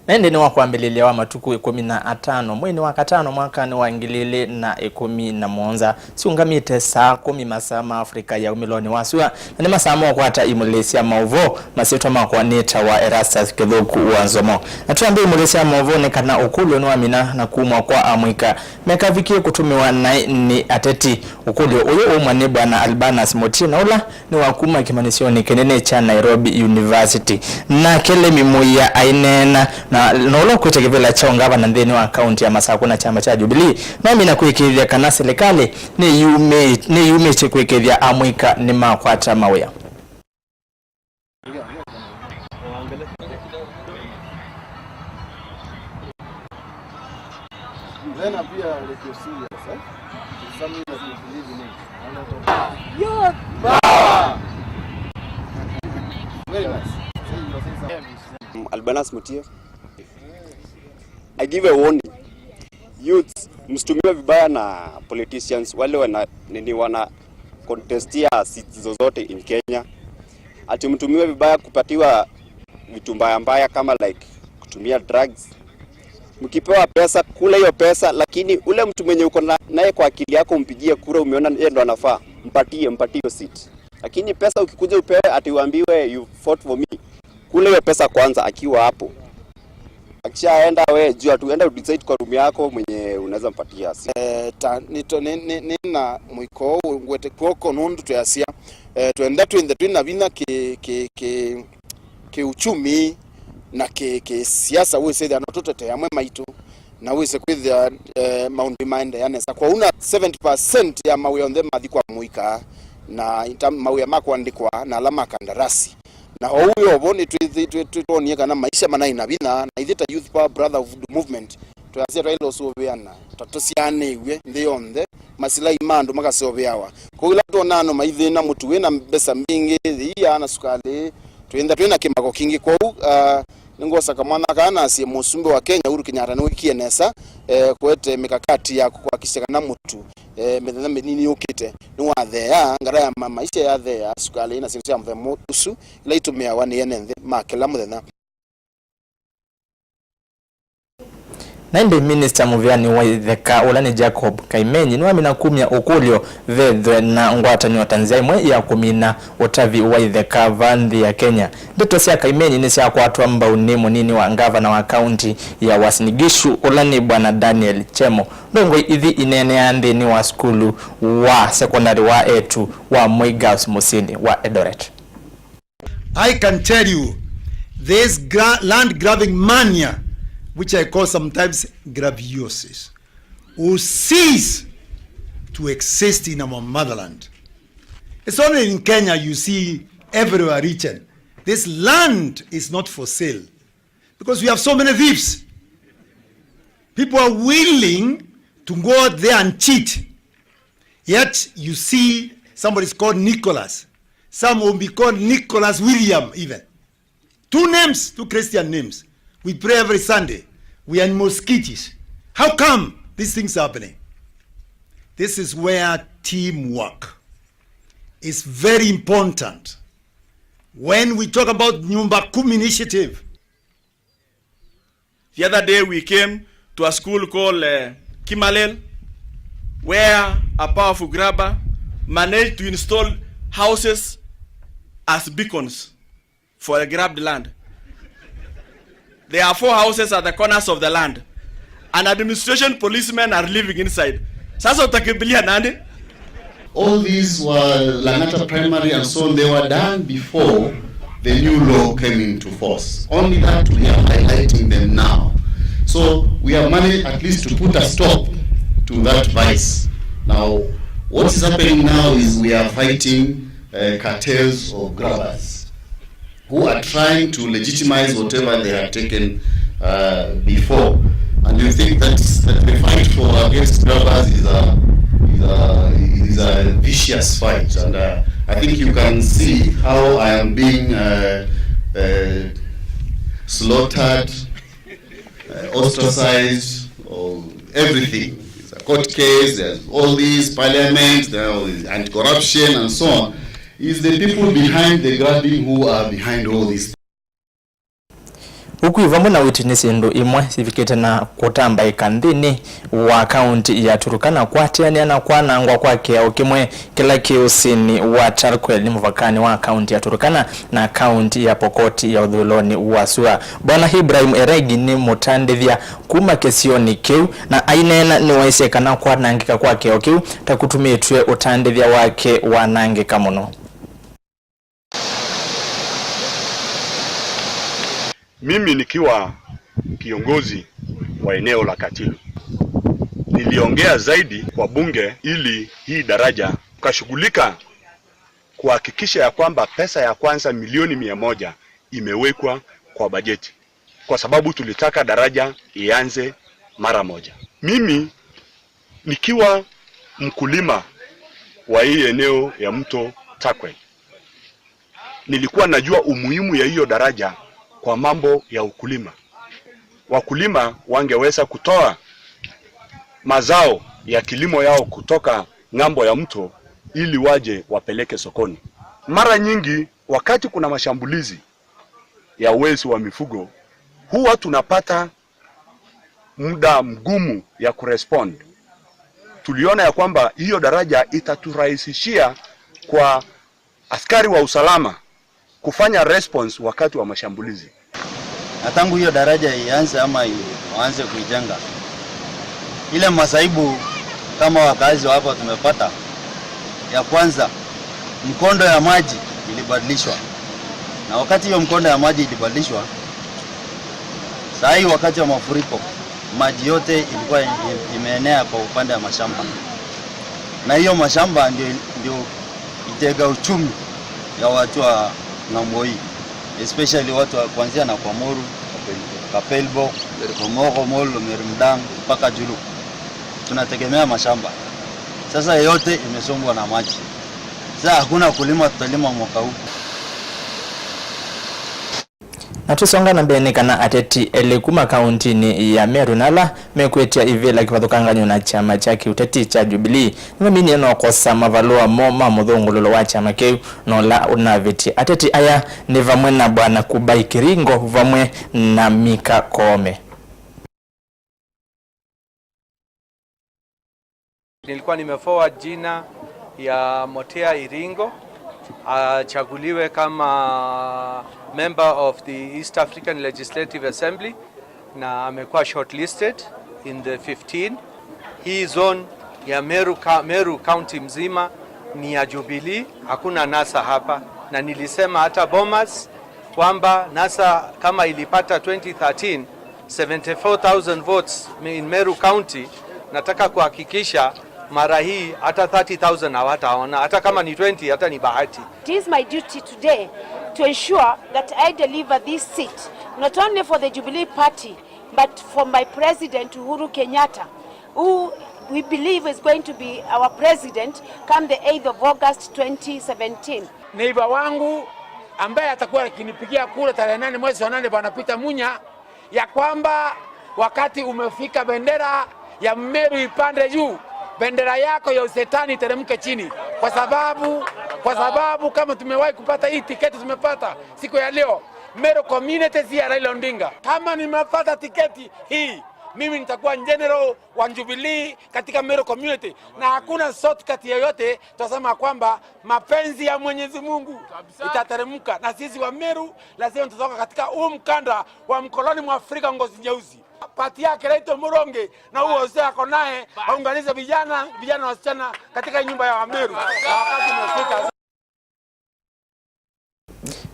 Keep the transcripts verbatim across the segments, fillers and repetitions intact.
Na ĩndĩ nĩ wa kwambĩlĩlya wa matukũ ĩkũmi na atano mweinĩ wa katano mwakanĩ wa ngili ilĩ na ĩkũmi na mũonza, siũngamĩte saa kũmi masaa ma Afrika ya umĩlonĩ wa sua, na nĩ masaa ma ũkwata imũlĩ sya maũvoo. Masyĩtwa makwa nĩtawa Erastus Kĩthũku wa Nzomo. Na twambe imũlĩ sya maũvoo nĩ kana ũkũlyo nĩwamina na kumwa kwa amũika mekavikie kũtũmĩwa naĩ nĩ ateti. Ũkũlyo ũyũ waumwa nĩ Bwana Albanus Mutie, na ũla nĩ wa kuma kĩmanyĩsyonĩ kĩnene kya Nairobi University. Nake Lemi Muia aineena, na, na ũla ũkwĩte kĩvĩla kya ũngavana nthĩnĩ wa kaunti ya Masakũ na kyama kya Jubilee, nĩwamina kũĩkĩĩthya kana silikalĩ nĩyumĩ-, nĩyumĩtye kũĩkĩĩthya amũika nĩmakwata mawĩa. Tena pia like you're serious, eh? It's something that you believe in it. Youth power! Very nice. So you are saying something. Albanus Mutie. I give a warning. Youths, msitumiwe vibaya na politicians wale wana nini, wana contestia seats zozote in Kenya. Ati mtumiwe vibaya kupatiwa vitu mbaya mbaya kama like kutumia drugs. Mkipewa pesa, kula hiyo pesa, lakini ule mtu mwenye uko na, naye kwa akili yako umpigie kura, umeona yeye ndo anafaa, mpatie, mpatie hiyo seat. Lakini pesa ukikuja upewe ati uambiwe you fought for me, kula hiyo pesa kwanza akiwa hapo. Akishaenda, we jua tu, enda udecide kwa room yako mwenye unaweza mpatia seat. Eh, ta, nito, ni, ni, nina mũiko ũũ ngwete kw'oko nũndũ tweasya, eh, twenda twĩnthe twĩ na vinya kĩ, kĩ, kĩ, kĩuchumi na kĩ, kĩsiasa, wĩsĩthĩa no tũtete amwe maitũ, na wĩse kwĩthĩa, eh, maũndũ maendeea nesa. Kwa una seventy percent ya mawĩa onthe mathi kwa mũika, na ita-, mawĩa ma kũandĩkwa na ala ma kandarasi. Na oou yovo nĩtwĩthĩtwe twonie kana maisha manaĩ na vinya, na ithyĩ ta Youth Power Brotherhood Movement, twasya twaĩle ũsũvĩana ta tũsyaanĩw'e nthĩ yonthe, masilai ma andũ makaseũvĩawa. Kwoou ĩla twona andũ maithĩna, mũtu wĩ na mbesa mbingĩ, ĩia na sukalĩ, twĩntha twĩ na kĩmako kingĩ. Kwoou, ah, nĩngwosa kamwanya kaa nasye Mũsumbĩ wa Kenya Uhuru Kenyatta nĩwĩkie nesa, eh, kũete mĩkakati ya kũhakikisha kana mũtu, eh, mĩthenya mĩnini yũkĩte nĩwatheea, ngarama ya maisha yatheea, sukalĩ na syĩndũ sya mũthemba ũsu ila itũmĩawa nĩ ene nthĩ ma kĩla mũthenya. Na ĩndĩ Minista mũvĩanĩ wa itheka, ũla nĩ Jacob Kaimenyi, nĩwamina kumya ũkũlyo vethwe na ngwatanĩo ta nzĩa ĩmwe ya kũmina ũtavi wa itheka vaa nthĩ ya Kenya. Ndeto sya Kaimenyi nĩsyakwatwa mbau nĩ mũnini wa ngavana wa kaunti ya Uasin Gishu, ũla nĩ Bwana Daniel Chemo. Ndongoi ithi ineeneaa nthĩnĩ wa sukulu wa sekondari wa etu wa Moi Girls mũsyĩnĩ wa Eldoret. I can tell you, this gra-, land grabbing mania, which I call sometimes grabiosis, will cease to exist in our motherland. It's only in Kenya you see everywhere written, this land is not for sale. Because we have so many thieves. People are willing to go out there and cheat. Yet you see somebody is called Nicholas. Some will be called Nicholas William even. Two names, two Christian names. We pray every Sunday. We are in mosquitos. How come these things are happening? This is where teamwork is very important. When we talk about Nyumba Kumi initiative, the other day we came to a school called, uh, Kimalel, where a powerful grabber managed to install houses as beacons for the grabbed land. There are four houses at the corners of the land. An administration policemen are living inside. Sasa utakimbilia nani? All these were Lang'ata Primary and so on. They were done before the new law came into force. Only that we are highlighting them now. So we have managed at least to put a stop to that vice. Now, what is happening now is we are fighting, uh, cartels of grabbers who are trying to legitimize whatever they have taken, uh, before. And you think that, that the fight for against grabbers is a, is a, is a vicious fight. And, uh, I think you can see how I am being, uh, uh, slaughtered, uh, ostracized, or everything. It's a court case, there's all these parliament, there are all these anti-corruption and so on. Is the people behind the grabbing who are behind all these things. Ũkui vamwe na ũiiti nĩ syĩndũ imwe sivikĩte na kũtambaĩka nthĩnĩ wa kaunti ya Turkana, kũatĩanĩa na kwanangwa kwa kĩao kĩmwe kĩla kĩ ũsĩnĩ wa Tarkwel nĩ mũvakanĩ wa kaunti ya Turkana na kaunti ya Pokot ya ũthũĩlonĩ wa sua. Bwana Ibrahim Eregi nĩ mũtandĩthya kuma kĩsionĩ kĩu, na aineena nĩwaisye kana kwanangĩka kwa kĩao kĩu ta kũtumĩtw'e ũtandĩthya wake wanangĩka mũno. Mimi nikiwa kiongozi wa eneo la Katilu, niliongea zaidi kwa bunge ili hii daraja tukashughulika kuhakikisha ya kwamba pesa ya kwanza milioni mia moja imewekwa kwa bajeti, kwa sababu tulitaka daraja ianze mara moja. Mimi nikiwa mkulima wa hii eneo ya mto Tarkwel, nilikuwa najua umuhimu ya hiyo daraja kwa mambo ya ukulima. Wakulima wangeweza kutoa mazao ya kilimo yao kutoka ng'ambo ya mto ili waje wapeleke sokoni. Mara nyingi wakati kuna mashambulizi ya wezi wa mifugo, huwa tunapata muda mgumu ya kurespond. Tuliona ya kwamba hiyo daraja itaturahisishia kwa askari wa usalama kufanya response wakati wa mashambulizi. Na tangu hiyo daraja ianze ama i-, waanze kuijenga, ile masaibu kama wakazi wa hapa tumepata, ya kwanza, mkondo ya maji ilibadilishwa, na wakati hiyo mkondo ya maji ilibadilishwa, saa hii wakati wa mafuriko, maji yote ilikuwa i-, imeenea kwa upande ya mashamba, na hiyo mashamba ndio, ndio itega uchumi ya watu wa ng'ambo hii, especially watu wa kuanzia Nakwamoru, Kapelbo, Omoko, Molo, Merimdang mpaka Juluk. Tunategemea mashamba. Sasa yote imesombwa na maji. Sasa hakuna kulima tutalima mwaka huu. Na tũsonga na mbee nĩ kana ateti elĩ kuma kauntinĩ ya Meru na ala mekwĩtya ivĩla kĩvathũkangany'o na kyama kya kĩũteti kya Jubilee nĩmaminie na ũkosa mavalũa moo ma mũthũngũlũlo wa kyama kĩu na ũla ũnavĩtye. Ateti aya nĩ vamwe na Bwana Kubai Kiringo vamwe na Mika Koome. Nilikuwa nimeforward jina ya Motea Iringo achaguliwe kama member of the East African Legislative Assembly, na amekuwa shortlisted in the fifteen. Hii zone ya Meru, Meru County mzima ni ya Jubilee, hakuna NASA hapa, na nilisema hata Bomas kwamba NASA kama ilipata twenty thirteen, seventy-four thousand votes in Meru County, nataka kuhakikisha mara hii hata thirty thousand hawataona, hata kama ni twenty, hata ni bahati. It is my duty today to ensure that I deliver this seat, not only for the Jubilee Party, but for my President Uhuru Kenyatta, who we believe is going to be our president come the eighth of August twenty seventeen. Neighbor wangu ambaye atakuwa akinipigia kura tarehe nane mwezi wa nane, Bwana Peter Munya, ya kwamba wakati umefika bendera ya Meru ipande juu, bendera yako ya ushetani iteremke chini, kwa sababu, kwa sababu kama tumewahi kupata hii tiketi tumepata siku ya leo, Meru community si ya Raila Odinga. Kama nimepata tiketi hii, mimi nitakuwa general wa Jubilee katika Meru community, na hakuna shortcut yoyote tutasema kwamba mapenzi ya Mwenyezi Mungu itateremka, na sisi wa Meru lazima tutatoka katika huu mkanda wa mkoloni mwa Afrika ngozi nyeusi. Pati yake Rachel Murongi na huo uzee ako naye, waunganishe vijana, vijana na wasichana katika nyumba ya Wameru. Na wakati umefika.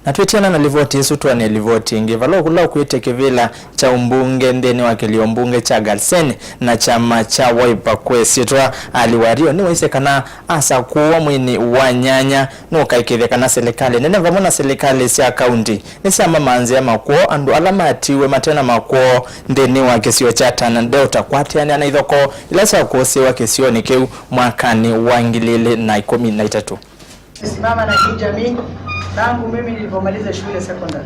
Na twĩtiana na livoti ĩsu, tũanĩe livoti ĩngĩ. Vala ũkũla ũkwĩte kĩvĩla kya ũmbunge nthĩnĩ wa kĩlio mbunge kya Galsen na kyama kya Wiper kwĩ syĩtwa Ali Wario nĩwaisye kana asakũwa mweinĩ wa nyanya nũkaĩkĩĩthya kana silikalĩ nene vamwe na silikalĩ sya kaunti nĩsyamamanzĩa makwoo andũ ala matiiwe mate na makwoo nthĩnĩ wa kĩsio kya Tana Delta kũatĩanĩa na ithokoo ila syakũsĩĩwa kĩsionĩ kĩu mwakanĩ wa ngili ili na ĩkũmi na itatũ. Nimesimama na hii jamii tangu mimi nilipomaliza shule secondary.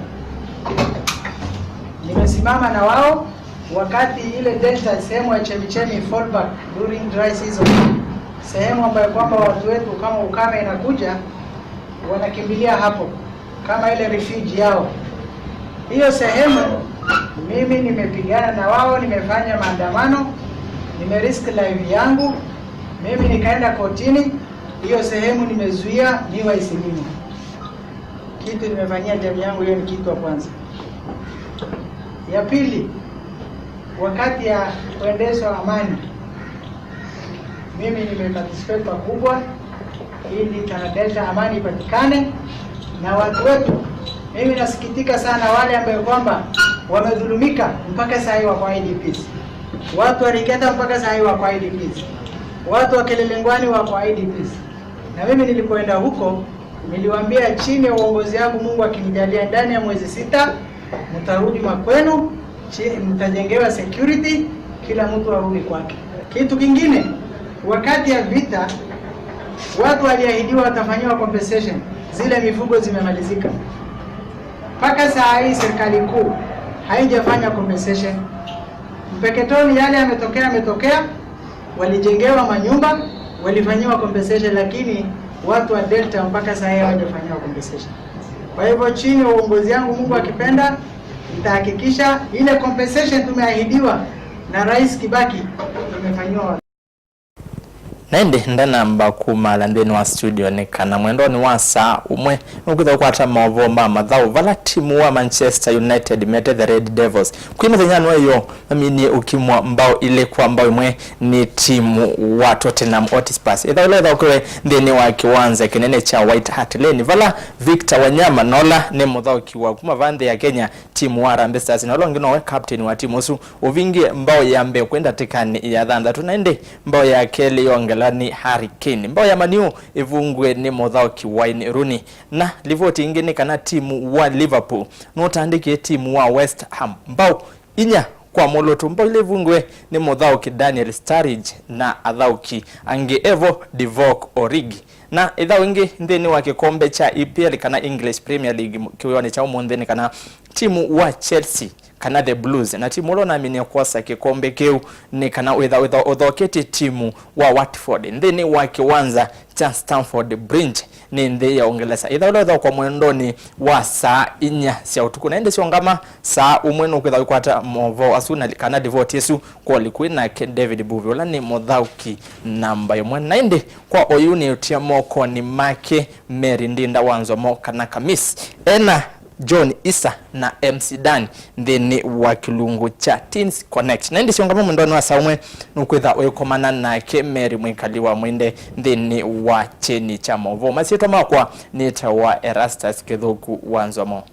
Nimesimama na wao wakati ile Delta, sehemu ya Chemichemi, Fallback, during dry season, sehemu ambayo kwamba watu wetu kama ukame inakuja wanakimbilia hapo kama ile refuge yao. Hiyo sehemu Mimi nimepigana na wao, nimefanya maandamano, nimerisk life yangu, mimi nikaenda kotini, hiyo sehemu nimezuia Miwa Isimini. Kitu nimefanyia jamii yangu, hiyo ni kitu ya kwanza. Ya pili, wakati ya kuendeshwa amani, mimi nimeparticipate pakubwa ili Tana Delta amani ipatikane na watu wetu. Mimi nasikitika sana wale ambao kwamba wamedhulumika mpaka saa hii wako I D Ps. Watu wa Rigeta mpaka saa hii wako I D Ps. Watu wa Kilelengwani wako I D Ps. Na mimi nilipoenda huko, niliwaambia chini ya uongozi wangu, Mungu akinijalia, ndani ya mwezi sita mtarudi makwenu, chi- mtajengewa security, kila mtu arudi kwake. Kitu kingine, wakati ya vita watu waliahidiwa watafanyiwa compensation, zile mifugo zimemalizika. Mpaka saa hii serikali kuu haijafanya compensation. Mpeketoni yale yametokea, yametokea, walijengewa manyumba, walifanyiwa compensation, lakini watu wa Delta mpaka saa hii hawajafanyiwa compensation. Kwa hivyo chini ya uongozi wangu, Mungu akipenda, nitahakikisha ile compensation tumeahidiwa na Rais Kibaki tumefanyiwa. Na ĩndĩ ndanamba kumaala nthĩnĩ wa studio nĩ kana mwendonĩ wa saa ũmwe nũkwĩtha ũkwata maũvoo ma mathaũ vala timu wa Manchester United mete the Red Devils kwĩ mĩthenya nũeyo maminie ũkimwa mbao ilĩ kwa mbao ĩmwe nĩ timu wa Tottenham Hotspurs. Ĩthaũ ĩla ĩthaũkĩwe nthĩnĩ wa kĩwanza kĩnene kya White Hart Lane vala Victor Wanyama nola nĩ mũthaũki wa kuma va nthĩ ya Kenya timu wa Harambee Stars na ũla ũngĩ nowe captain wa timu ũsu ũvingie mbao ya mbee kwĩ ndatĩkanĩ ya thanthatũ na ĩndĩ mbao ya kelĩ yongela nĩ Harry Kane. Mbao ya Man U ĩvungue nĩ mũthaũki Wayne Rooney. Na livoti ĩngĩ nĩ kana timu wa Liverpool nũtandĩkie timu wa West Ham mbao inya kwa mũlũtũ. Mbao ila ivungue nĩ mũthaũki Daniel Sturridge na athaũki angĩ evo Divock Origi. Na ĩthaũ ĩngĩ nthĩnĩ wa kĩkombe kya E P L kana English Premier League kĩwĩonĩ kya ũmũnthĩ nĩ kana timu wa Chelsea kana the Blues na timu ũla ũnaminie kwosa kĩkombe kĩu nĩ kana wĩtha wĩtha ũthoketye timu wa Watford nthĩnĩ wa kĩwanza kya Stamford Bridge nĩ nthĩ ya Ũngelesa. Ĩthaũ ĩla ĩthokwa mwendonĩ wa saa inya sya ũtukũ na ĩndĩ syongama saa ũmwe nũkwĩtha wĩkwata movoo asu na kana livoti ĩsu kwoli kwĩ nake David Buvi ũla nĩ mũthaũki namba ĩmwe. Na ĩndĩ kwa oyu nĩũtia mokonĩ make Mary Ndinda wa Nzomo kana Kamis ena John Isa na M C Dan nthĩnĩ wa kĩlungu kya Teens Connect. Na ĩndĩ syongama mwendonĩ wa saa ũmwe nũkwĩtha ũikomana nake Mary Mwĩkali wa Mwinde nthĩnĩ wa kyeni kya maũvoo. Masyĩtwa makwa nĩtawa Erastus Kĩthũku wa Nzomo.